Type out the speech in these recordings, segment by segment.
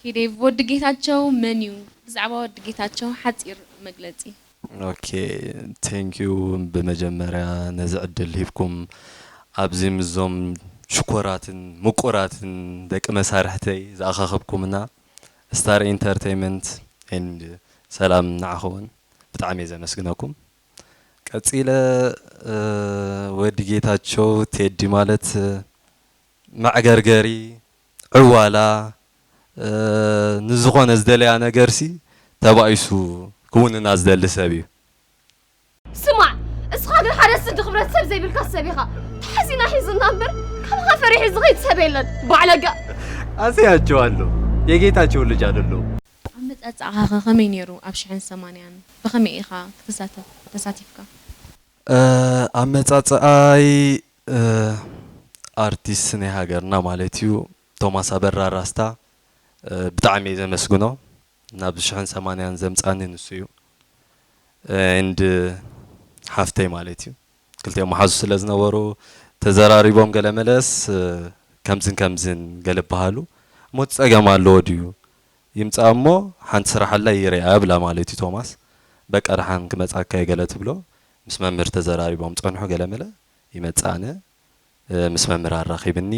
ዴቭ፣ ወዲ ጌታቸው መን እዩ? ብዛዕባ ወዲ ጌታቸው ሓጺር መግለጺ። ኦኬ፣ ቴንክ ዩ። ብመጀመርያ ነዚ ዕድል ሂብኩም ኣብዚ ምስዞም ሽኮራትን ምቁራትን ደቂ መሳርሕተይ ዝኣኻኸብኩምና ስታር ኢንተርቴይመንት ኤንድ ሰላም ንዓኹውን ብጣዕሚ እየ ዘመስግነኩም። ቀጺለ ወዲ ጌታቸው ቴዲ ማለት መዕገርገሪ፣ ዕዋላ፣ ንዝኾነ ዝደለያ ነገርሲ ተባኢሱ ክውንና ዝደሊ ሰብ እዩ። ስማዕ፣ እስኻ ግን ሓደ ስዲ ክብረት ሰብ ዘይብልካ ሰብ ኢኻ። ተሓዚና ሒዝና እምበር፣ ከምኻ ፈሪሑ ዝኸይድ ሰብ የለን። ባዕለጋ። አስያቸዋለሁ። የጌታቸው ልጅ አይደለሁም። ኣመጻጽኣኻ ከ ከመይ ነይሩ? ኣብ ሽሕን ሰማንያን ብኸመይ ኢኻ ክትሳተፍ ተሳቲፍካ? ኣመጻጽኣይ ኣርቲስት ናይ ሃገርና ማለት እዩ ቶማስ ኣበራ ራስታ ብጣዕሚ እየ ዘመስግኖ። ናብ ሽሕን ሰማንያን ዘምጻኒ ንሱ እዩ። ኤንድ ሓፍተይ ማለት እዩ። ክልቲኦም መሓዙ ስለ ዝነበሩ ተዘራሪቦም ገለ መለስ ከምዝን ከምዝን ገለ በሃሉ። እሞ እቲ ጸገም ኣለዎ ድዩ? ይምጻእ እሞ ሓንቲ ስራሕ ኣላ ይርኣ ብላ ማለት እዩ ቶማስ። በቃ ደሓን ክመጻካ እየ ገለ ትብሎ። ምስ መምህር ተዘራሪቦም ጸንሑ ገለ መለ ይመጽእ ኣነ ምስ መምህር ኣራኺብኒ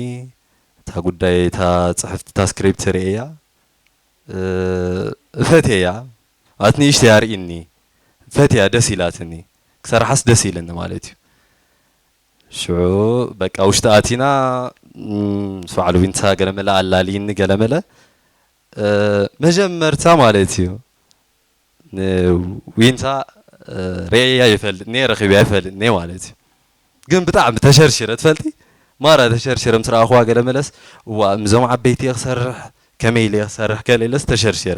እታ ጉዳይ እታ ጽሕፍቲ እታ ስክሪፕት ርእያ እፈትየያ ማለት ንእሽተይ ኣርእኒ ፈትያ ደስ ኢላትኒ ክሰርሓስ ደስ ኢልኒ ማለት እዩ። ሽዑ በቃ ውሽጢ ኣቲና ምስ በዓል ዊንታ ገለመለ ኣላልይኒ ገለመለ መጀመርታ ማለት እዩ ንዊንታ ርእያ ይፈልጥ እኔ ረኺብያ ይፈልጥ እኔ ማለት እዩ። ግን ብጣዕሚ ተሸርሽረ ትፈልጢ ማራ ተሸርሽረ ምስ ረኣኹዋ ገለመለስ እዋ ምዞም ዓበይቲ እየ ክሰርሕ ከመይ ኢለ እየ ክሰርሕ ገለ ኢለስ ተሸርሽረ።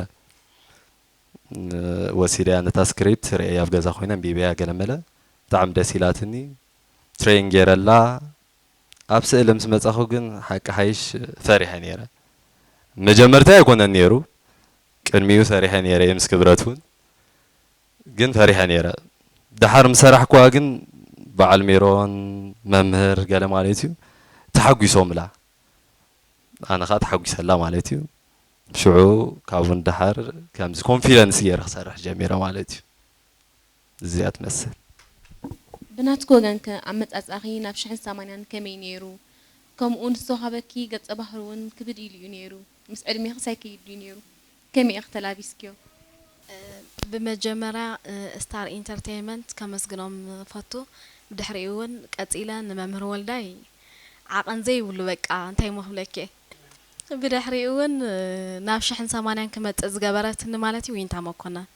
ወሲደያ ነታ ስክሪፕት ርእያ ኣብ ገዛ ኮይነ ኣንቢበያ ገለመለ ብጣዕሚ ደስ ኢላትኒ። ትሬን ገይረላ ኣብ ስእሊ ምስ መጻኹ ግን ሓቂ ሓይሽ ፈሪሐ ነይረ። መጀመርታ ኣይኮነን ነይሩ ቅድሚኡ ሰሪሐ ነይረ ምስ ክብረት እውን ግን ፈሪሐ ነይረ። ደሓር ምስ ሰራሕኩዋ ግን በዓል ሜሮን መምህር ገለ ማለት እዩ ተሓጒሶምላ ኣነ ከዓ ተሓጒሰላ ማለት እዩ። ሽዑ ካብኡ ንደሓር ከምዚ ኮንፊደንስ ገይረ ክሰርሕ ጀሚረ ማለት እዩ። እዚኣ ትመስል። ብናትኪ ወገንከ ኣመጻጽኣኺ ናብ ሽሕን ሰማንያን ከመይ ነይሩ? ከምኡ ንዝተዋሃበኪ ገጸ ባህሪ እውን ክብድ ኢሉ እዩ ነይሩ። ምስ ዕድሜኺስ ኣይከይድ ድዩ ነይሩ? ከመይ ኢኺ ተላቢስክዮ? ብመጀመርያ ስታር ኢንተርቴይመንት ከመስግኖም ፈቱ። ብድሕሪኡ እውን ቀጺለ ንመምህር ወልዳይ ዓቐን ዘይብሉ በቃ እንታይ እሞ ክብለኪ እየ። ብድሕሪኡ እውን ናብ ሽሕን ሰማንያን ክመጽእ ዝገበረትኒ ማለት እዩ ዊንታ መኮነን።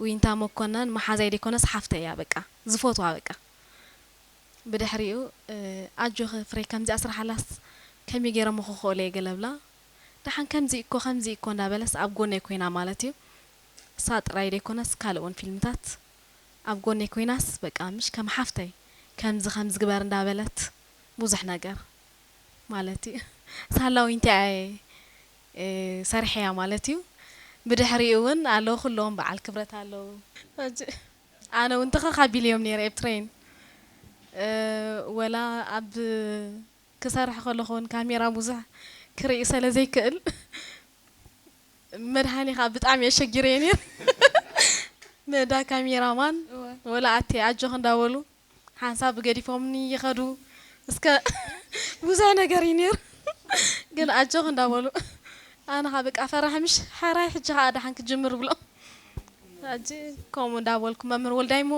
ዊንታ መኮነን መሓዛይ ደይኮነስ ሓፍተይ እያ በቃ ዝፈትዋ በቃ። ብድሕሪኡ ኣጆኺ ፍሬ ከምዚኣ ስርሓላስ ከመይ ገይረ እሞ ክኽእሎ እየ ገለ ብላ። ደሓን ከምዚ እኮ ከምዚ እኮ እንዳበለስ ኣብ ጎነይ ኮይና ማለት እዩ። እሳ ጥራይ ደይኮነስ ካልእ እውን ፊልምታት ኣብ ጎነይ ኮይናስ በቃ ምሽ ከም ሓፍተይ ከምዚ ከምዚ ግበር እንዳበለት ብዙሕ ነገር ማለት እዩ። ሳላ ዊንታ እየ ሰሪሐያ ማለት እዩ። ብድሕሪኡ እውን ኣለዉ ኩሎም በዓል ክብረት ኣለዉ። ሕጂ ኣነ እውን ተኸኻቢለዮም ነይረ ኣብ ትሬን ወላ ኣብ ክሰርሕ ከለኹ እውን ካሜራ ብዙሕ ክርኢ ስለ ዘይክእል መድሃኒ ከዓ ብጣዕሚ ኣሸጊረዮ ነይረ። ነዳ ካሜራማን ወላ ኣቴ ኣጆኽ እንዳበሉ ሓንሳብ ገዲፎምኒ ይኸዱ እስከ ብዙሕ ነገር እዩ ነይሩ። ግን ኣጆኽ እንዳበሉ ኣነ ከዓ በቃ ፈራሕ ምሽ ሓራይ ሕጂ ከዓ ደሓን ክጅምር ብሎ ሕጂ ከምኡ እንዳበልኩ መምህር ወልዳይ እሞ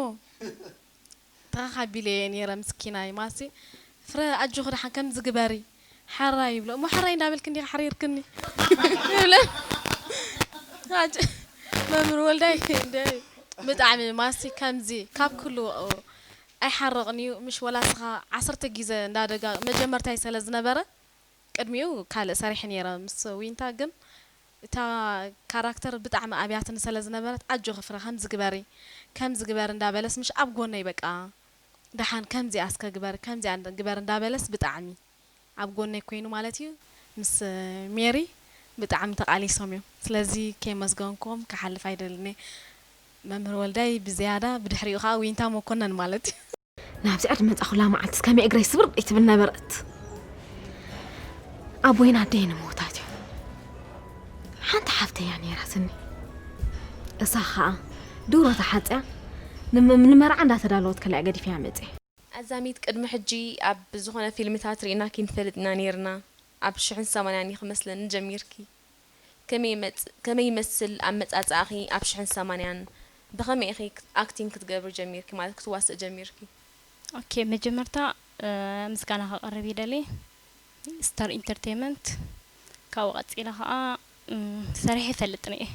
ተኻኻቢለ እየ ነይረ ምስኪናይ ማሲ ፍረ ኣጆኺ ደሓን ከምዚ ግበሪ ሓራይ ይብሎ እሞ ሓራይ እንዳበልክ እንዲኻ ሓሪርክኒ ይብለ መምህር ወልዳይ እንደ ብጣዕሚ ማሲ ከምዚ ካብ ኩሉ ኣይሓርቕን እዩ ምሽ ወላ ስኻ ዓሰርተ ግዜ እንዳደጋ መጀመርታይ ስለ ዝነበረ ቅድሚኡ ካልእ ሰሪሐ ነይረ ምስ ዊንታ ግን እታ ካራክተር ብጣዕሚ ኣብያትኒ ስለ ዝነበረት ኣጆኺ ፍረ ከምዚ ግበሪ ከምዚ ግበሪ እንዳበለስ ምሽ ኣብ ጎነይ በቃ ደሓን ከምዚኣ እስከ ግበሪ ከምዚኣ ግበሪ እንዳበለስ ብጣዕሚ ኣብ ጎነይ ኮይኑ ማለት እዩ ምስ ሜሪ ብጣዕሚ ተቃሊሶም እዮም ስለዚ ከየመስገንክዎም ክሓልፍ ኣይደልን እየ መምህር ወልዳይ ብዝያዳ ብድሕሪኡ ከዓ ዊንታ መኮነን ማለት እዩ ናብዚኣ ድመፃኹላ መዓልትስ ከመይ እግረይ ስብር ይትብል ነበረት ኣቦይን ኣደይን ምዉታት እዮም ሃፍተይ እያ ነይራ ስኒ። እሳ ኸኣ ድሮ ተሓጽያ፣ ንመ-፣ ንመርዓ እንዳተዳለወት ከላ እያ ገዲፈያ መጽየ። ኣዛሚት ቅድሚ ሕጂ ኣብ ዝኾነ ፊልምታት ርኢናኪ ንፈልጥ ኢና ነይርና። ኣብ ሽሕን ሰማንያን ኢኺ መስለኒ ጀሚርኪ። ከመይ ይመጽ-፣ ከመይ ይመስል ኣመጻጽኣኺ ኣብ ሽሕን ሰማንያን? ብኸመይ ኢኺ ኣክቲንግ ክትገብሪ ጀሚርኪ፣ ማለት ክትዋስእ ጀሚርኪ? ኦኬ፣ መጀመርታ ምስጋና ከቕርብ ይደሊ ስታር ኢንተርቴይመንት። ካብኡ ቀጺለ ከዓ ሰሪሐ ይፈልጥን እየ።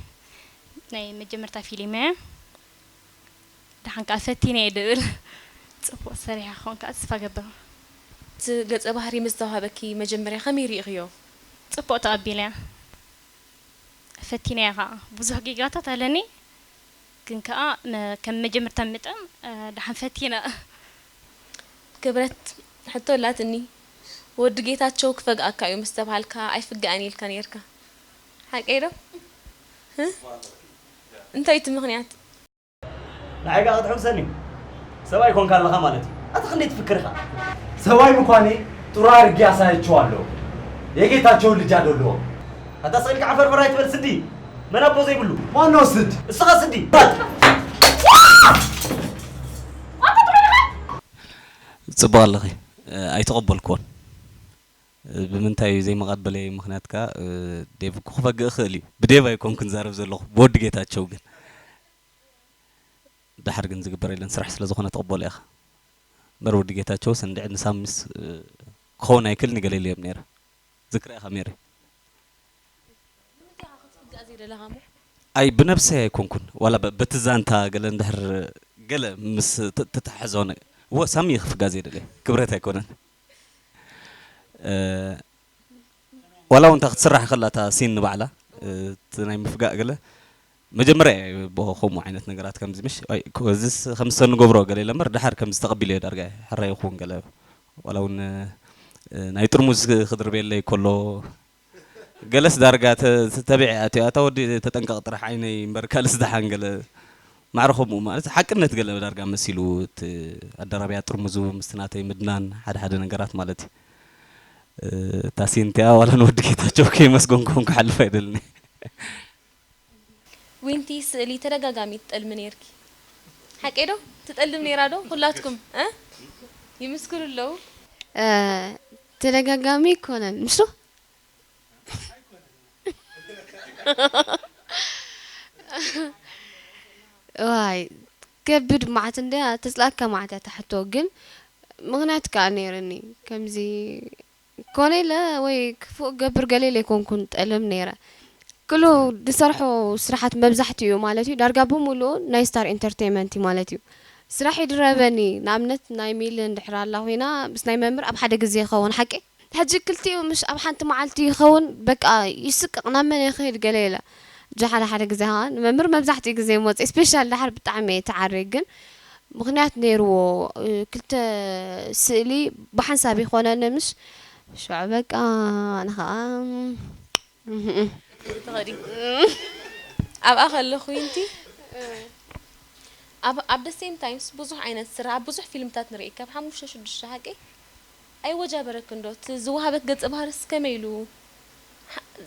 ናይ መጀመርታ ፊሊም እያ። ደሓን ከዓ ፈቲነ እየ ድብል። ፅቡቅ ሰሪሐ ክኸውን ከዓ ተስፋ ገብር። እቲ ገፀ ባህሪ ምስ ተዋህበኪ መጀመርያ ከመይ ርኢኽዮ? ፅቡቅ ተቐቢለያ። ፈቲነያ ከዓ ብዙሕ ጌጋታት ኣለኒ። ግን ከዓ ከም መጀመርታ ምጥም ደሓን ፈቲነ። ክብረት፣ ሕቶ ኣላትኒ። ወዲ ጌታቸው ክፈግኣካ እዩ ምስ ተባሃልካ ኣይፍገኣን ኢልካ ነይርካ። ሓቀይ ዶ? እንታይ እቲ ምኽንያት? ንዓይ ከኣ ክትሕጉሰኒ? ሰብኣይ ኮንካ ኣለኻ ማለት እዩ። ኣታ ክንደይ ትፍክር ኢኻ? ሰብኣይ ምዃነይ ጥሩ ኣድርጌ ኣሳይቼዋለሁ። የጌታቸውን ልጅ ኣዶ ኣለዎ። ኣታ ስቕ ኢልካ ዓፈርፈር ኣይትበል ስዲ። መን ኣቦ ዘይብሉ? ዋናው ስድ። እስኻ ስዲ። ጽቡቕ ኣለኺ። ኣይተቐበልክዎን። ብምንታይ እዩ ዘይመቐበለይ ምኽንያት ከኣ፣ ዴቭ እኮ ክፈግእ ይኽእል እዩ። ብዴቭ ኣይኮንኩን ዝዛረብ ዘለኹ፣ ብወዲ ጌታቸው ግን። ደሓር ግን ዝግበር የለን፣ ስራሕ ስለ ዝኾነ ትቕበሎ ኢኻ። እምበር ወዲ ጌታቸውስ እንድዒ ንሳሚስ ክኸውን ኣይክእልን እዩ ገለ ኢለዮም ነይረ። ዝክራ ኢኻ ሜሪ። ንምንታይ ኢኻ ክትፍጋእ ዘይደለኻ እሞ? ኣይ ብነብሰይ ኣይኮንኩን፣ ዋላ በ- በቲ ዛንታ ገለ እንድሕር ገለ ምስ ት- ትትሓሕዞ ነ- እወ ሳሚ እዩ ክፍጋእ ዘይደለየ፣ ክብረት ኣይኮነን። እ፣ ዋላ እውን እታ ክትስራሕ ከላ እታ ሲን ንባዕላ፣ እ፣ እቲ ናይ ምፍጋእ ገለ መጀመርያ እየ ብ- ከምኡ ዓይነት ነገራት ከምዚ ምሽ ኣይ፣ ኮ- እዚስ ከምዝተ ንገብሮ ገለ ኢለ እምበር ደሓር ከምዚ ተቐቢለዮ ዳርጋ እየ። ሕራይ ይኹን ገለ ዋላ እውን እ፣ ናይ ጥርሙዝ ክድርብየለይ ከሎ ገለስ ዳርጋ ተ- ተቢዐ ኣትዮ ኣታ ወዲ ተጠንቀቕ ጥራሕ ዓይነይ እምበር ካልስ ደሓን ገለ ማዕረ ከምኡ ማለት ሓቅነት ገለ ዳርጋ መሲሉ እቲ ኣደራብያ ጥርሙዙ ምስቲ ናተይ ምድናን ሓደ ሓደ ነገራት ማለት እዩ። እ፣ እታ ሲንቲያ ዋላ ንወዲ ጌታቸው ከየመስገንኩም ክሓልፍ ኣይደልን እየ። ዊንቲ ስእሊ ተደጋጋሚ ትጠልሚ ነይርኪ ሓቀይ ዶ? ትጠልም ነይራ ዶ? ኩላትኩም እ? ይምስክሩ ኣለዉ። ተደጋጋሚ ኣይኮነን ምሽ ዋይ ከብድ መዓት እንደ ተፅላእካ መዓት እያ ታሕቶ ግን ምክንያት ከዓ ነይርኒ ከምዚ ኮነ ኢለ ወይ ክፉእ ገብር ገለ ኢለ ኣይኮንኩን ጠልም ነይረ ክሉ ዝሰርሖ ስራሓት መብዛሕትኡ ማለት እዩ ዳርጋ ብምሉኡ ናይ ስታር ኢንተርቴይመንት እዩ ማለት እዩ ስራሕ ይድረበኒ ንኣብነት ናይ ሚሊ እንድሕር ኣላ ኮይና ምስ ናይ መምህር ኣብ ሓደ ግዜ ይኸውን ሓቂ ሕጂ ክልቲኡ ምሽ ኣብ ሓንቲ መዓልቲ ይኸውን በቃ ይስቅቕ ናብ መን ይኽእል ገለ ኢለ እጂ ሓደ ሓደ ግዜ ከዓ ንመምህር መብዛሕትኡ ግዜ ይመፅእ ስፔሻል ዳሓር ብጣዕሚ እየ ትዓሪ ግን ምኽንያት ነይርዎ ክልተ ስእሊ ብሓንሳብ ይኾነኒ ምሽ ሽዑ በቃ ኣነ ከዓ ትኸዲ ኣብኣ ከለኹ ዊንቲ ኣብ ኣብ the same times ብዙሕ ዓይነት ስራሕ ኣብ ብዙሕ ፊልምታት ንርኢ ካብ ሓሙሽተ ሽዱሽተ ሓቂ ኣይወጃበረክን ዶ እቲ ዝወሃበክ ገፀ ባህርስ ከመይ ኢሉ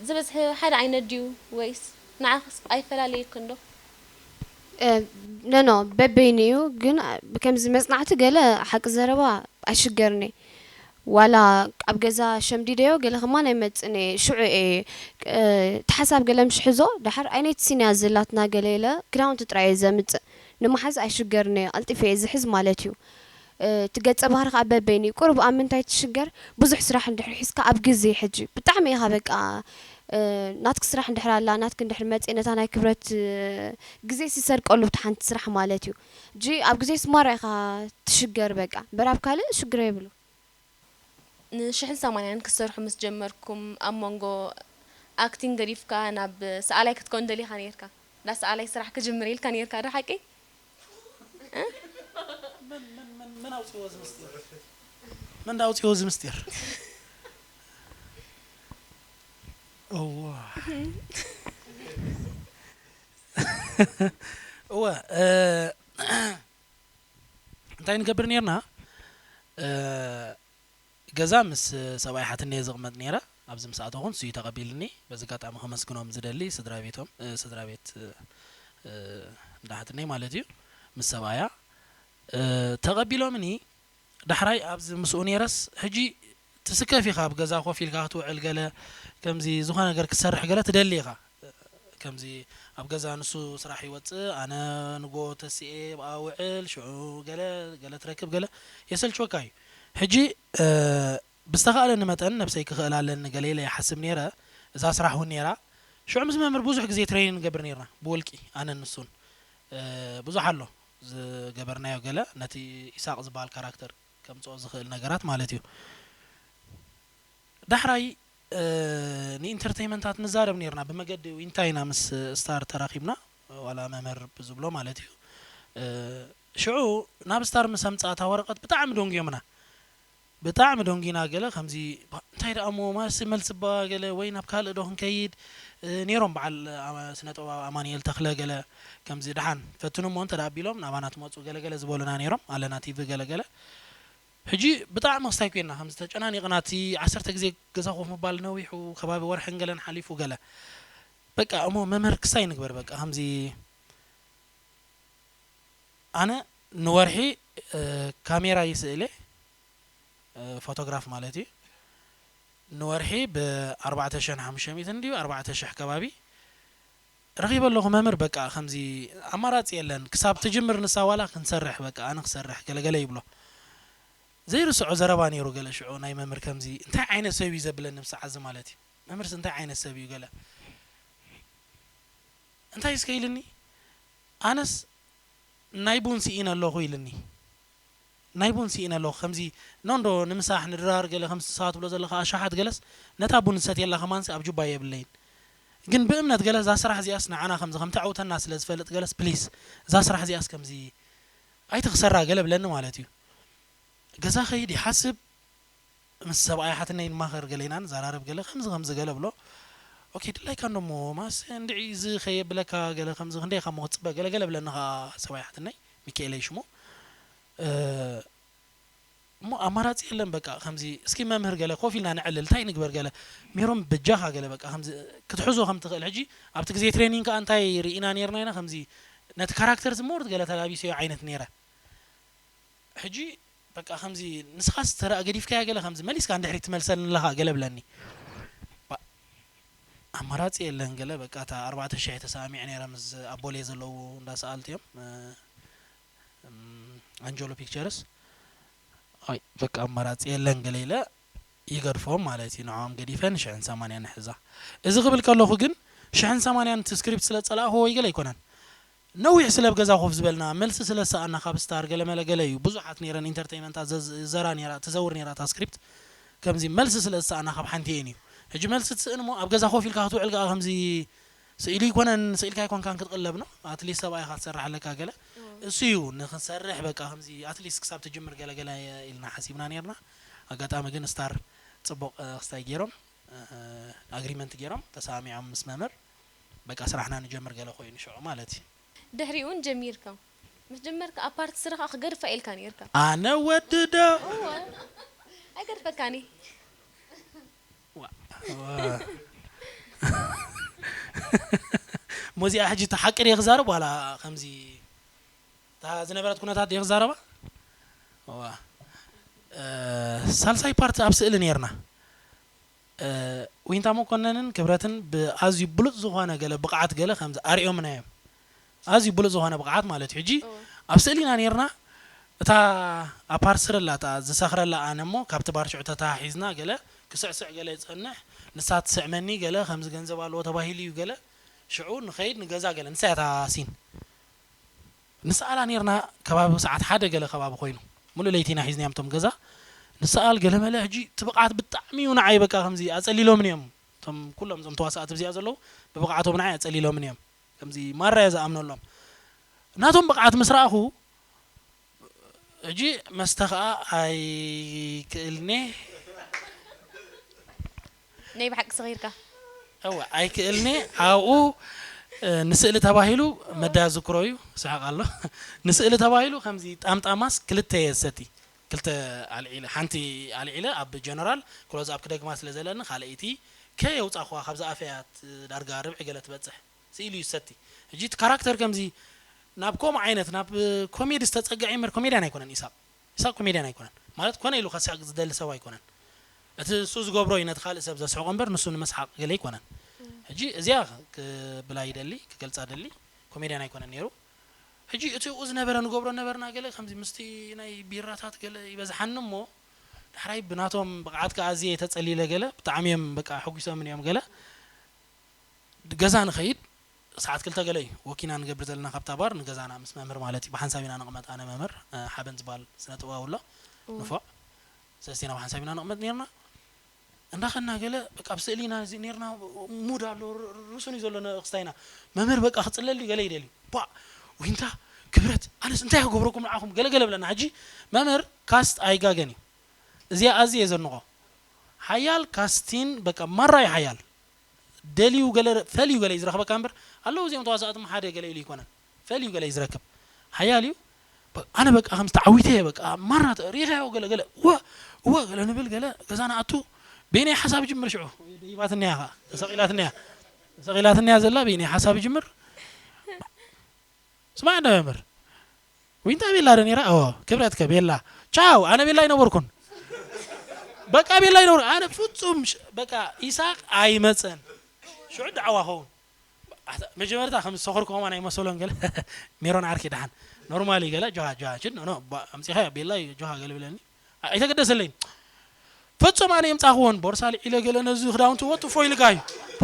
ዝበዝሐ ሓደ ዓይነት ድዩ ወይስ ንዓኽስ ኣይፈላለየክን ዶ ኖ ኖ በበይኑ እዩ ግን ከምዚ መፅናዕቲ ገለ ሓቂ ዘረባ ኣይሽገርን እየ ዋላ ኣብ ገዛ ሸምዲደዮ ገለ ከማን ኣይመፅን እየ ሽዑ እየ እቲ ሓሳብ ገለ ምሽ ሕዞ ደሓር ኣይነይቲ ሲንያ ዘላትና ገለ ኢለ ክዳውንቲ ጥራይ እየ ዘምፅእ ንምሓዝ ኣይሽገርን እየ ቀልጢፈ እየ ዝሕዝ ማለት እዩ እቲ ገፀ ባህሪ ከዓ በበይኑ እዩ ቁሩብ ኣብ ምንታይ ትሽገር ብዙሕ ስራሕ እንድሕር ሒዝካ ኣብ ግዜ ሕጂ ብጣዕሚ ኢኻ በቃ ናትኪ ስራሕ እንድሕር ኣላ ናትኪ እንድሕር መፅእ ነታ ናይ ክብረት ግዜ ሲሰርቀሉ ብቲ ሓንቲ ስራሕ ማለት እዩ ጂ ኣብ ግዜ ስማራ ኢኻ ትሽገር በቃ እምበር ኣብ ካልእ ሽግር የብሉ ንሽሕን ሰማንያን ክትሰርሑ ምስ ጀመርኩም ኣብ መንጎ ኣክቲንግ ገዲፍካ ናብ ሰኣላይ ክትከውን ደሊኻ ነይርካ ዳ ሰኣላይ ስራሕ ክጅምር ኢልካ ነይርካ ዶ ሓቂ መን ኣውፅዎ እዚ ምስጢር መን ኣውፅዎ እዚ ምስጢር እዋ እወ እንታይ ንገብር ነርና ገዛ ምስ ሰብኣይ ሓትነ እየ ዘቕመጥ ነይረ ኣብዚ ምስ ኣተኹን ንሱ እዩ ተቐቢልኒ። በዚ ኣጋጣሚ ከመስግኖም ዝደሊ ስድራ ቤቶም፣ እ፣ ስድራ ቤት፣ እ፣ እ፣ እንዳ ሓትነይ ማለት እዩ፣ ምስ ሰብኣያ፣ እ፣ ተቐቢሎምኒ። ዳሕራይ ኣብዚ ምስኡ ነይረስ፣ ሕጂ ትስከፍ ኢኻ፣ ኣብ ገዛ ኮፍ ኢልካ ክትውዕል ገለ፣ ከምዚ ዝኾነ ነገር ክትሰርሕ ገለ ትደሊ ኢኻ። ከምዚ ኣብ ገዛ ንሱ ስራሕ ይወጽእ፣ ኣነ ንጎ ተሲኤ ኣብኣ ውዕል፣ ሽዑ ገለ፣ ገለ ትረክብ፣ ገለ የሰልችወካ እዩ። ሕጂ፣ እ፣ ብዝተኻእለኒ መጠን ነብሰይ ክኽእል ኣለኒ ገለ ኢለ ይሓስብ ነይረ። እዛ ስራሕ እውን ነይራ። ሽዑ ምስ መምህር ብዙሕ ግዜ ትሬኒን ንገብር ነይርና፣ ብውልቂ፣ ኣነን ንሱን። እ፣ ብዙሕ ኣሎ ዝገበርናዮ ገለ፣ ነቲ ኢሳቕ ዝበሃል ካራክተር ከምጽኦ ዝኽእል ነገራት ማለት እዩ። ዳሕራይ፣ እ፣ ንኢንተርተይመንታት ንዛረብ ነይርና፣ ብመገዲ ዊንታ ኢና ምስ ስታር ተራኺብና፣ ዋላ መምህር ብዝብሎ ማለት እዩ። እ፣ ሽዑ ናብ ስታር ምስ ኣምጽኣታ ወረቐት ብጣዕሚ ደንጉዮምና። ብጣዕሚ ደንጊና ገለ ከምዚ፣ "ባ-፣ እንታይ ደኣ እሞ ማሲ መልሲ ባ ገለ ወይ ናብ ካልእ ዶ ክንከይድ?" እ፣ ነይሮም በዓል ኣማ-፣ ስነ ጥበባዊ ኣማኑኤል ተኽለ ገለ ከምዚ፣ "ደሓን ፈትኑ እሞ እንተ ደኣ ኣቢሎም ናባና ትመጹ" ገለ ገለ ዝበሉና ነይሮም፣ ኣለና ቲቪ ገለ ገለ። ሕጂ ብጣዕሚ ክስታይ ኮይና፣ ከምዚ ተጨናኒቕና፣ እቲ ዓሰርተ ግዜ ገዛ ኮፍ ምባል ነዊሑ፣ ከባቢ ወርሕን ገለን ሓሊፉ ገለ። በቃ እሞ መምህር ክስታይ ንግበር፣ በቃ ከምዚ ኣነ ንወርሒ፣ እ፣ ካሜራ ይስእለ፣ እ፣ ፎቶግራፍ ማለት እዩ። ንወርሒ ብኣርባዕተ ሽሕን ሓሙሽተ ሚእትን ድዩ ኣርባዕተ ሽሕ ከባቢ ረኺበ ኣለኹ መምህር፣ በቃ ከምዚ ኣማራጺ የለን፣ ክሳብ ትጅምር ንሳ ዋላ ክንሰርሕ፣ በቃ ኣነ ክሰርሕ ገለገለ ይብሎ። ዘይርስዖ ዘረባ ነይሩ ገለ ሽዑ ናይ መምህር፣ ከምዚ እንታይ ዓይነት ሰብ እዩ ዘብለኒ ብሰዓት እዚ ማለት እዩ። መምህርስ እንታይ ዓይነት ሰብ እዩ ገለ እንታይ እስከ ኢልኒ፣ ኣነስ ናይ ቡን ስኢነ ኣለኹ ኢልኒ። ናይ ቡን ስኢነ ኣለኹ፣ ከምዚ ኖንዶ ንምሳሕ ንድራር ገለ ከምዚ ንስኻ ትብሎ ዘለኻ ኣሻሓት ገለስ ነታ ቡን ዝሰትየላ ከማንሲ ኣብ ጁባ የብለይን። ግን ብእምነት ገለ እዛ ስራሕ እዚኣስ ንዓና ከምዚ ከም ተዕውተና ስለ ዝፈልጥ ገለስ ፕሊስ እዛ ስራሕ እዚኣስ ከምዚ ኣይትኽሰራ ገለ ብለኒ ማለት እዩ። ገዛ ኸይድ ይሓስብ፣ ምስ ሰብኣይ ሓትነይ ንማኸር ገለ ኢና ንዘራረብ ገለ ከምዚ ከምዚ ገለ ብሎ። ኦኬ ድላይካ እንዶ እሞ ማስ እንድዒ እዚ ከየብለካ ገለ ከምዚ ክንደይ ካብ ክትጽበ ገለ ገለ ብለኒ ኸዓ ሰብኣይ ሓትነይ ሚካኤለይ ሽሙ። እ፣ እሞ ኣማራጺ የለን በቃ ከምዚ እስኪ መምህር ገለ ኮፍ ኢልና ነዕልል እንታይ ንግበር ገለ ሜሮን በጃኻ ገለ በቃ ከምዚ ክትሕዞ ከም ትኽእል። ሕጂ ኣብቲ ግዜ ትሬኒንግ ከኣ እንታይ ርኢና ኔርና ኢና ከምዚ ነቲ ካራክተር ዝሞርት ገለ ተላቢሰዮ ዓይነት ኔረ። ሕጂ በቃ ከምዚ ንስኻስ ተራ ገዲፍካያ ገለ ከምዚ መሊስካ ንድሕሪት ትመልሰኒ ኣለኻ ገለ ብለኒ። ባ-፣ ኣማራጺ የለን ገለ በቃ እታ ኣርባዕተ ሽሕ ተሰማሚዐ ነይረ ምስ ኣቦሌ ዘለዉ እንዳ ሰኣልቲ እዮም፣ እ፣ እም፣ ኣንጀሎ ፒክቸርስ። ኣይ በቃ ኣማራጺ የለን ገለ ኢለ ይገድፎም ማለት እዩ። ንዕኦም ገዲፈ ንሽሕን ሰማንያን ንሕዛ። እዚ ክብል ከለኹ ግን ሽሕን ሰማንያን እቲ ስክሪፕት ስለ ዝጸላእኹዎ ወይ ገለ ኣይኮነን። ነዊሕ ስለ ኣብ ገዛ ኮፍ ዝበልና፣ መልሲ ስለ ዝሰኣና ካብ ስታር ገለ መለ ገለ እዩ። ብዙሓት ነይረን ኢንተርተይመንታት ዘዝ-፣ ዘራ ነይራ፣ ትዘውር ነይራ እታ ስክሪፕት። ከምዚ መልሲ ስለ ዝሰኣና ካብ ሓንቲ እየን እዩ። ሕጂ መልሲ ትስእን እሞ ኣብ ገዛ ኮፍ ኢልካ ክትውዕል ከኣ ከምዚ ስኢሉ ኣይኮነን፣ ስኢልካ ኣይኮንካን ክትቕለብ ነው። ኣትሊስት ሰብኣይኻ ትሰርሕ ኣለካ ገለ። እሱ እዩ ንኽንሰርሕ በቃ ከምዚ ኣትሊስት ክሳብ ትጅምር ገለ ገለ ኢልና ሓሲብና ነይርና። ኣጋጣሚ ግን ስታር ጽቡቕ፣ እ፣ ክስታይ ገይሮም፣ እ፣ ኣግሪመንት ገይሮም ተሰማሚዖም ምስ መምህር በቃ ስራሕና ንጀምር ገለ ኮይኑ ሽዑ ማለት እዩ። ድሕሪኡ እውን ጀሚርካ። ምስ ጀመርካ ኣብ ፓርቲ ስራሕ ክገድፋ ኢልካ ነይርካ። ኣነ ወዲ ዶ? እወ። ኣይገድፈካኒ። ዋ-፣ ዋ-፣ ሞዚኣ ሕጂ እቲ ሓቂ ድየ ክዛረብ ዋላ ከምዚ እታ ዝነበረት ኩነታት ድየ ክዛረባ? ዋ። እ፣ ሳልሳይ ፓርቲ ኣብ ስእሊ ነይርና። እ፣ ዊንታ መኮነንን ክብረትን ብኣዝዩ ብሉጽ ዝኾነ ገለ ብቕዓት ገለ ከምዚ ኣርእዮምና እዮም። ኣዝዩ ብሉጽ ዝኾነ ብቕዓት ማለት እዩ። ሕጂ እወ። ኣብ ስእሊ ኢና ነይርና። እታ ኣብ ፓርሰል ኣላ፣ እታ ዝሰኽረላ ኣነ እሞ ካብቲ ባር ሽዑ ተተሓሒዝና ገለ ክስዕስዕ ገለ ይጸንሕ፣ ንሳ ትስዕመኒ ገለ ከምዚ ገንዘብ ኣለዎ ተባሂሉ እዩ ገለ ሽዑ ንኸይድ ንገዛ ገለ ንሳ እያ እታ ሲን። ንስኣላ ኔርና ከባቢ ሰዓት ሓደ ገለ ከባቢ ኮይኑ፣ ሙሉእ ለይቲ ኢና ሒዝናዮም እቶም ገዛ። ንስኣል ገለ መለ፣ ሕጂ እቲ ብቕዓት ብጣዕሚ እዩ ንዓይ በቃ ከምዚ ኣጸሊሎምኒ እዮም። እቶም ኩሎም እዞም ተዋሳእቲ ኣብዚኣ ዘለዉ ብብቕዓቶም ንዓይ ኣጸሊሎምኒ እዮም። ከምዚ ማራ እየ ዝኣምነሎም። ናቶም ብቕዓት ምስ ረኣኹ፣ ሕጂ መስተ ኸኣ ኣይክእልኔ። ናይ ብሓቂ ሰኺርካ? እወ፣ ኣይክእልኔ። ኣብኡ፣ እ፣ ንስእሊ ተባሂሉ መዳ ዝክሮ እዩ፣ ስሕቕ ኣሎ። ንስእሊ ተባሂሉ ከምዚ ጣምጣማስ ክልተ እየ ዝሰቲ። ክልተ ኣልዒለ፣ ሓንቲ ኣልዒለ ኣብ ጀነራል ክሎዝ ኣፕ ክደግማ ስለ ዘለኒ፣ ካልኣይቲ ከየውጻኹዋ ካብ ዝኣፈያት ዳርጋ ርብዒ ገለ ትበጽሕ ስኢሉ እዩ ዝሰቲ። ሕጂ እቲ ካራክተር ከምዚ ናብ ከምኡ ዓይነት ናብ ኮሜዲ ዝተጸግዐ እምበር ኮሜድያን ኣይኮነን ኢሳቕ። ኢሳቕ ኮሜድያን ኣይኮነን። ማለት ኮነ ኢሉ ከስሕቕ ዝደሊ ሰብ ኣይኮነን። እቲ ንሱ ዝገብሮ እዩ ነቲ ካልእ ሰብ ዘስሕቖ እምበር ንሱ ንምስሓቕ ገለ ኣይኮነን። ሕጂ እዚኣ ክብላ ይደሊ፣ ክገልጻ ደሊ፣ ኮሜድያን ኣይኮነን ነይሩ። ሕጂ እቲ ኣብኡ ዝነበረ ንገብሮ ነበርና ገለ ከምዚ ምስቲ ናይ ቢራታት ገለ ይበዝሓኒ እሞ ዳሕራይ ብናቶም ብቕዓት ከኣ ኣዝየ ተጸሊለ ገለ ብጣዕሚ እዮም በቃ ሕጒሶምን እዮም ገለ ገዛ ንኸይድ ሰዓት ክልተ ገለ እዩ ወኪና ንገብር ዘለና ካብታ ባር ንገዛና ምስ መምህር ማለት እዩ። ብሓንሳብ ኢና ንቕመጥ፣ ኣነ መምህር ሓበን ዝበሃል ስነ ጥበባዊ ኣሎ ንፎዕ ሰለስቴና ብሓንሳብ ኢና ንቕመጥ ነርና። እንዳኸና ገለ በቃ ኣብ ስእሊ ኢና እዚ ነርና ሙድ ኣሎ ር- ር- ርሱን እዩ ዘሎ ክስታይና መምህር በቃ ክፅለል ድዩ ገለ ይደልዩ ባ ዊንታ ክብረት ኣነስ እንታይ ክገብረኩም ንዓኹም ገለ ገለ ብለና። ሕጂ መምህር ካስት ኣይጋገን እዩ። እዚኣ ኣዝየ ዘንቆ ሓያል ካስቲን በቃ ማራ እዩ ሓያል ደልዩ ገለ ፈልዩ ገለ እዩ ዝረኽበካ እምበር ኣለዉ እዚኦም ተዋሳእቲ ሓደ ገለ ኢሉ ይኮነን ፈልዩ ገለ እዩ ዝረክብ ሓያል እዩ። ኣነ በቃ ከም ተዓዊተ እየ በቃ ማራ ሪኢኻዮ ገለ ገለ እወ እወ ገለ ንብል ገለ ገዛ ንኣቱ በይነይ ሓሳብ ጅምር ሽዑ ደይባትኒ እያ ከዓ ተሰቒላትኒ እያ ተሰቒላትኒ እያ ዘላ በይነይ ሓሳብ ጅምር ስማዕ እንዳ መምህር ዊንታ ቤላ ዶ ነይራ? ኦ ክብረትከ ቤላ ቻው ኣነ ቤላ ኣይነበርኩን በቃ ቤላ ኣይነበርኩን ኣነ ፍጹም በቃ ኢሳቅ ኣይመፀን ሽዑ ዳዕዋ ኸውን መጀመርታ ከም ዝሰኸርኩ ከማን ኣይመሰሎን ገለ ሜሮን ዓርኪ ደሓን ኖርማሊ ገለ ጆሃ ጆሃ ችድ ኖ ኣምፂኻ ቤላ ጆሃ ገለ ብለኒ ኣይተገደሰለይን ፈጹም ኣነ የምፃኽዎን ቦርሳ ልዒለ ገለ ነዚ ክዳውንቲ ወጥፎ ኢልካ እዩ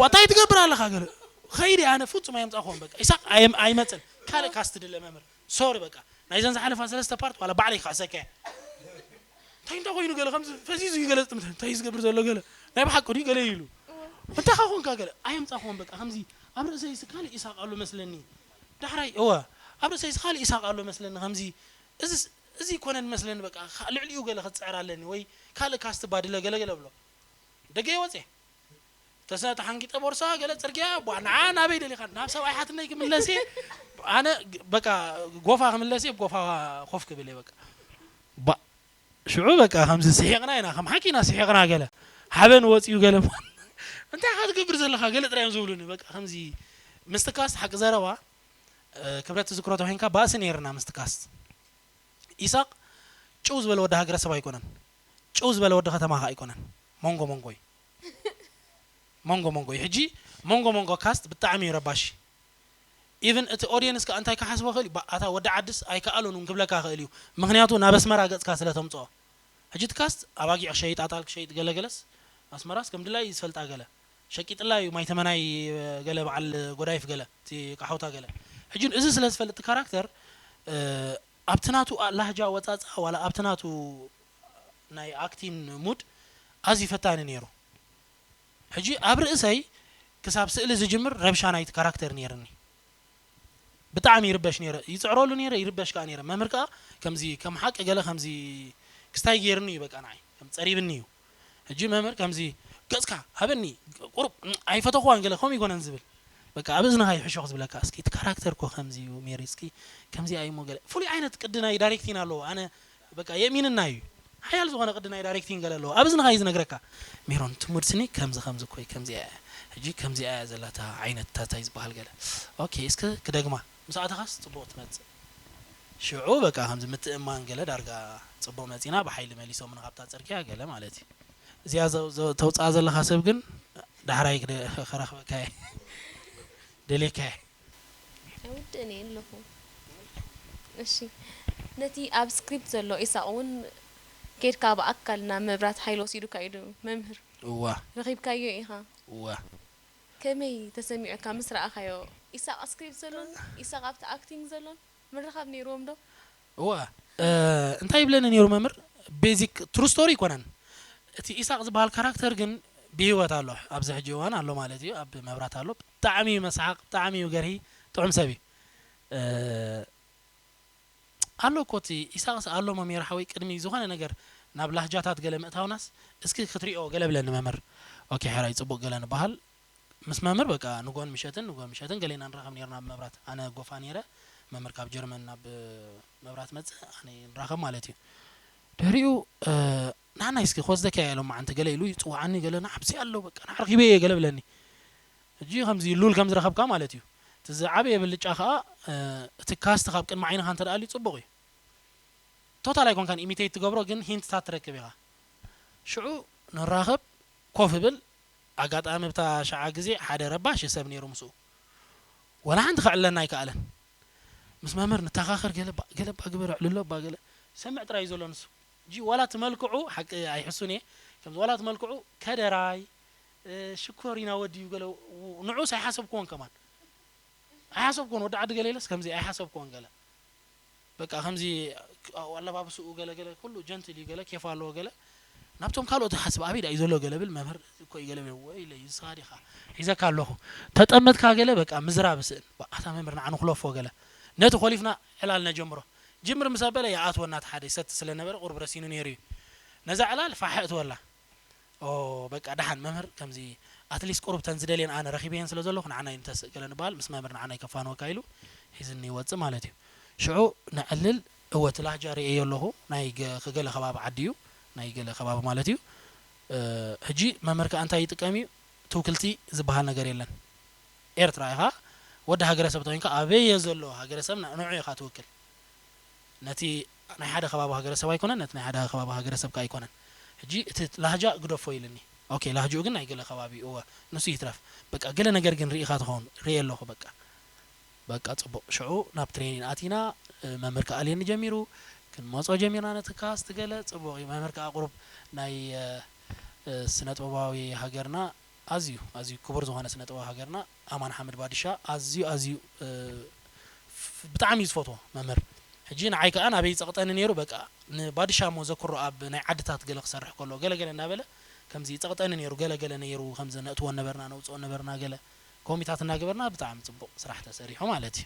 እንታይ ትገብር ኣለኻ ገለ ኸይዲ ኣነ ፍጹም ኣየምፃኽዎን በቃ ኢሳቅ ኣይመፅን ካልእ ካስት ድለ መምህር ሶሪ በቃ ናይዘን ዝሓለፋ ሰለስተ ፓርት ዋላ ባዕለይ ክሕሰከ እንታይ እንዳ ኮይኑ ገለ ከምዚ ፈዚዙ እዩ ገለ ጥምት እንታይ ዝገብር ዘሎ ገለ ናይ ብሓቂ ድዩ ገለ ኢሉ እንታይ ካ ኮንካ ገለ ኣየምፃኹም በቃ ከምዚ ኣብ ርእሰይ ስ ካልእ ኢሳቅ ኣሎ መስለኒ ዳሕራይ እወ ኣብ ርእሰይ ስ ካልእ ኢሳቅ ኣሎ መስለኒ ከምዚ እዚ እዚ ይኮነን መስለኒ በቃ ልዕሊኡ ገለ ክፅዕር ኣለኒ ወይ ካልእ ካስት ባድለ ገለ ገለ ብሎ ደገ ይወፅእ ተስና ተሓንጊጠ ቦርሳ ገለ ጽርግያ ቧ ንዓ ናበይ ደሊኻ ናብ ሰብኣይ ሓትነይ ክምለስ እየ ኣነ በቃ ጎፋ ክምለስ እየ ጎፋ ኮፍ ክብል እየ በቃ ባ ሽዑ በቃ ከምዚ ስሒቕና ኢና ከም ሓቂ ኢና ስሒቕና ገለ ሓበን ወፂኡ ገለ እንታይ ኢኻ ትገብር ዘለኻ ገለ ጥራዮም ዝብሉኒ በቃ ከምዚ ምስትካስ ሓቂ ዘረባ ክብረት ትዝክሮ ተኮይንካ ባእሲ ነይርና ምስትካስ ኢሳቅ ጭው ዝበለ ወዲ ሃገረሰብ ኣይኮነን ጭው ዝበለ ወዲ ከተማ ከ ኣይኮነን መንጎ መንጎ እዩ መንጎ መንጎ እዩ ሕጂ መንጎ መንጎ ካስት ብጣዕሚ እዩ ረባሺ even እቲ ኦድየንስ ከ እንታይ ክሓስቦ ክእል እዩ ኣታ ወዲ ዓድስ ኣይከኣሉን እውን ክብለካ ክእል እዩ ምክንያቱ ናብ ኣስመራ ገፅካ ስለ ተምፅኦ ሕጂ እቲ ካስት ኣባጊዕ ክሸይጥ ኣጣል ክሸይጥ ገለገለስ ኣስመራስ ከም ድላይ ዝፈልጣ ገለ ሸቂጥላ እዩ ማይ ተመናይ ገለ በዓል ጎዳይፍ ገለ እቲ ቃሓውታ ገለ ሕጂ እዚ ስለ ዝፈልጥ ካራክተር ኣብቲ ናቱ ላህጃ ወፃፃ ዋላ ኣብቲ ናቱ ናይ ኣክቲን ሙድ ኣዝዩ ፈታኒ ነይሩ ሕጂ ኣብ ርእሰይ ክሳብ ስእሊ ዝጅምር ረብሻ ናይቲ ካራክተር ነይርኒ ብጣዕሚ ይርበሽ ነይረ ይፅዕረሉ ነይረ ይርበሽ ከዓ ነይረ መምህር ከዓ ከምዚ ከም ሓቂ ገለ ከምዚ ክስታይ ገይርኒ እዩ በቃ ንዓይ ከም ፀሪብኒ እዩ ሕጂ መምህር ከምዚ ገፅካ ሃበኒ ቁሩብ ኣይፈተኽዋን ገለ ከምኡ ይኮነን ዝብል በቃ ኣብ እዝንኻ እዩ ሕሾኽ ዝብለካ እስኪ እቲ ካራክተር እኮ ከምዚ እዩ ሜሪ እስኪ ከምዚ ኣዩ እሞ ገለ ፍሉይ ዓይነት ቅዲ ናይ ዳይሬክቲን ኣለዎ ኣነ በቃ የእሚንና እዩ ሓያል ዝኾነ ቅዲ ናይ ዳይሬክቲን ገለ ኣለዎ ኣብ እዝንኻ እዩ ዝነግረካ ሜሮን ትሙድ ስኒ ከምዚ ከምዚ እኮ እዩ ከምዚ እያ ሕጂ ከምዚ እያ ዘላታ ዓይነት ታታይ ዝበሃል ገለ ኦኬ እስከ ክደግማ ምስ ኣተኻስ ፅቡቕ ትመፅእ ሽዑ በቃ ከምዚ ምትእማን ገለ ዳርጋ ፅቡቕ መፂና ብሓይሊ መሊሶምና ካብታ ፅርግያ ገለ ማለት እዩ እዚኣ ተውፅኣ ዘለኻ ሰብ ግን ዳሕራይ ክረኽበካ ደልየካ ኣይውድእን እየ ኣለኹ እሺ ነቲ ኣብ ስክሪፕት ዘሎ ኢሳቕ እውን ኬድካ ብኣካል ናብ መብራት ሓይሊ ወሲዱካ እዩ ዶ መምህር እዋ ረኺብካዮ ኢኻ እዋ ከመይ ተሰሚዑካ ምስ ረኣኻዮ ኢሳቕ ስክሪፕት ዘሎን ኢሳቕ ኣብቲ ኣክቲንግ ዘሎን ምርኻብ ነይርዎም ዶ እዋ እንታይ ይብለኒ ነይሩ መምህር ቤዚክ ትሩ ስቶሪ ይኮነን እቲ ኢሳቕ ዝበሃል ካራክተር ግን ብህይወት ኣሎ ኣብዚ ሕጂ እዋን ኣሎ ማለት እዩ ኣብ መብራት ኣሎ ብጣዕሚ እዩ መስሓቕ ብጣዕሚ እዩ ገርሂ ጥዑም ሰብ እዩ ኣሎ እኮ እቲ ኢሳቕስ ኣሎ መምህር ሓወይ ቅድሚ ዝኾነ ነገር ናብ ላህጃታት ገለ ምእታውናስ እስኪ ክትሪኦ ገለ ብለኒ መምህር ኦኬ ሕራይ ፅቡቅ ገለ ንበሃል ምስ መምህር በቃ ንጎን ምሸትን ንጎን ምሸትን ገሌና ንራኸብ ነርና ኣብ መብራት ኣነ ጎፋ ነይረ መምህር ካብ ጀርመን ናብ መብራት መፅእ ኣነ ንራኸብ ማለት እዩ ድሕሪኡ ንዓናይ እስኪ ክወስደካ እየ ሎማዓንቲ ገለ ኢሉ ይፅዋዓኒ፣ ገለ ንዓብዚ ኣሎ በቃ ንዓርኪበ እየ ገለ ብለኒ። ሕጂ ከምዚ ሉል ከም ዝረኸብካ ማለት እዩ። እቲ ዝዓበየ ብልጫ ከዓ እቲ ካስት ካብ ቅድሚ ዓይንኻ እንተ ደኣ ኣልዩ ፅቡቕ እዩ። ቶታል ኣይኮንካን ኢሚቴት ትገብሮ፣ ግን ሂንትታት ትረክብ ኢኻ። ሽዑ ንራኸብ፣ ኮፍ እብል። ኣጋጣሚ ብታ ሸዓ ግዜ ሓደ ረባሺ ሰብ ነይሩ ምስኡ። ወላ ሓንቲ ከዕለና ኣይከኣለን። ምስ መምህር ንተኻኸር፣ ገለ ባ ገለ ባ ግበር፣ ኣዕልሎ ባ ገለ። ይሰምዕ ጥራይ እዩ ዘሎ ንሱ። ሕጂ ዋላ እቲ መልክዑ ሓቂ ኣይሕሱን እየ። ከምዚ ዋላ እቲ መልክዑ ከደራይ ሽኮሪና ወዲ እዩ ገለ። ንዑስ ኣይሓሰብክዎን ከማን። ኣይሓሰብክዎን ወዲ ዓዲ ገለ ኢለስ ከምዚ ኣይሓሰብክዎን ገለ። በቃ ከምዚ ኣለባብስኡ ገለ ገለ ኩሉ ጀንትል እዩ ገለ ኬፍ ኣለዎ ገለ። ናብቶም ካልኦት ሓስብ ኣበይ ዳ እዩ ዘሎ ገለ ብል መምህር እኮ እዩ ገለ ብል ወይ ኢለ እዩ ንስኻ ዲኻ ሒዘካ ኣለኹ ተጠመትካ ገለ በቃ ምዝራብ ስእን ኣታ መምህር ንዓ ንኹለፎ ገለ። ነቲ ኮሊፍና ዕላል ነጀምሮ። ጅምር ምስ ኣበለ ይኣትወና እቲ ሓደ ይሰቲ ስለ ነበረ ቁሩብ ረሲኑ ነይሩ እዩ። ነዛ ዕላል ፋሕ እትወላ። ኦ በቃ ደሓን መምህር ከምዚ ኣትሊስት ቁሩብ ተን ዝደልየን ኣነ ረኺበየን ስለ ዘለኹ ንዓና ይንተስእ ገለ ንበሃል ምስ መምህር ንዓና ይከፋንወካ ኢሉ ሒዝኒ ይወፅእ ማለት እዩ። ሽዑ ነዕልል እወ እቲ ላህጃ ርእየ ኣለኹ ናይ ገ- ገለ ከባቢ ዓዲ እዩ ናይ ገለ ከባቢ ማለት እዩ። ሕጂ መምህር ከዓ እንታይ ይጥቀም እዩ? ትውክልቲ ዝበሃል ነገር የለን። ኤርትራ ኢኻ ወዲ ሃገረሰብ ተኮይንካ ኣበየ ዘሎ ሃገረሰብ ንዑ ኢኻ ትውክል። ነቲ ናይ ሓደ ከባቢ ሃገረሰብ ኣይኮነን ነቲ ናይ ሓደ ከባቢ ሃገረሰብ ከ ኣይኮነን። ሕጂ እቲ ላህጃ ግደፎ ኢልኒ። ኦኬ ላህጅኡ ግን ናይ ገለ ከባቢ እወ ንሱ ይትረፍ። በቃ ገለ ነገር ግን ርኢኻ ትኸውን ርኤ ኣለኹ በቃ። በቃ ጽቡቕ ሽዑ ናብ ትሬኒን ኣቲና። መምህር ከኣልየኒ ጀሚሩ። ክንመጾ ጀሚርና ነቲ ካስት ገለ ጽቡቕ እዩ መምህር ከኣ ቁሩብ ናይ ስነጥበባዊ ሃገርና ኣዝዩ ኣዝዩ ክቡር ዝኾነ ስነጥበባዊ ሃገርና ኣማን ሓምድ ባድሻ ኣዝዩ ኣዝዩ ብጣዕሚ እዩ ዝፈትዎ መምህር። ሕጂ ንዓይ ከኣ ናበይ ይጸቕጠኒ ነይሩ በቃ ንባድሻ እሞ ዘክሮ ኣብ ናይ ዓድታት ገለ ክሰርሕ ከሎ ገለ ገለ እናበለ ከምዚ ይጸቕጠኒ ነይሩ ገለ ገለ ነይሩ ከምዚ ነእትዎ ነበርና ነውጽኦ ነበርና ገለ ኮሚታት እናገበርና ብጣዕሚ ጽቡቕ ስራሕ ተሰሪሑ ማለት እዩ።